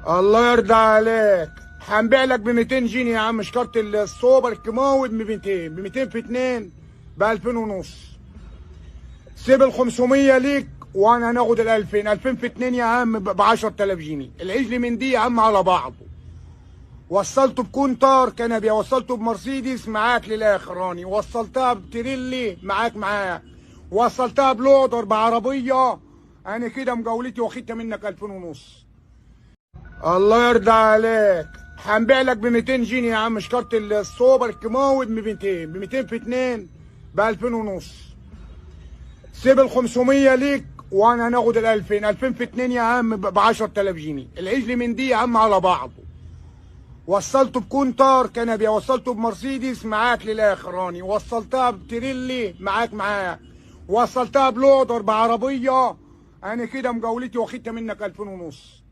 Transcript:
الله يرضى عليك، هنبيع لك ب 200 جنيه يا عم. شكارة السوبر الكيماوي ب 200، ب 200 في 2 ب 2000 ونص. سيب ال 500 ليك وانا هناخد ال 2000، 2000 في 2 يا عم ب 10000 جنيه. العجل من دي يا عم على بعضه. وصلته بكونتر كنبيه، وصلته بمرسيدس معاك للاخر راني، وصلتها بتريلي معاك معاه، وصلتها بلودر بعربيه. انا كده مجولتي واخدتها منك 2000 ونص. الله يرضى عليك، هنبيع لك ب 200 جنيه يا عم. شكارة السوبر الكيماوي ب 200، ب 200 في 2 ب 2000 ونص. سيب ال 500 ليك وانا هناخد ال 2000، 2000 في 2 يا عم ب 10000 جنيه. العجل من دي يا عم على بعضه. وصلته بكونتر كنبيه، وصلته بمرسيدس معاك للاخر راني، وصلتها بتريلي معاك معاه، وصلتها بلودر بعربيه. انا كده مجولتي واخدتها منك 2000 ونص.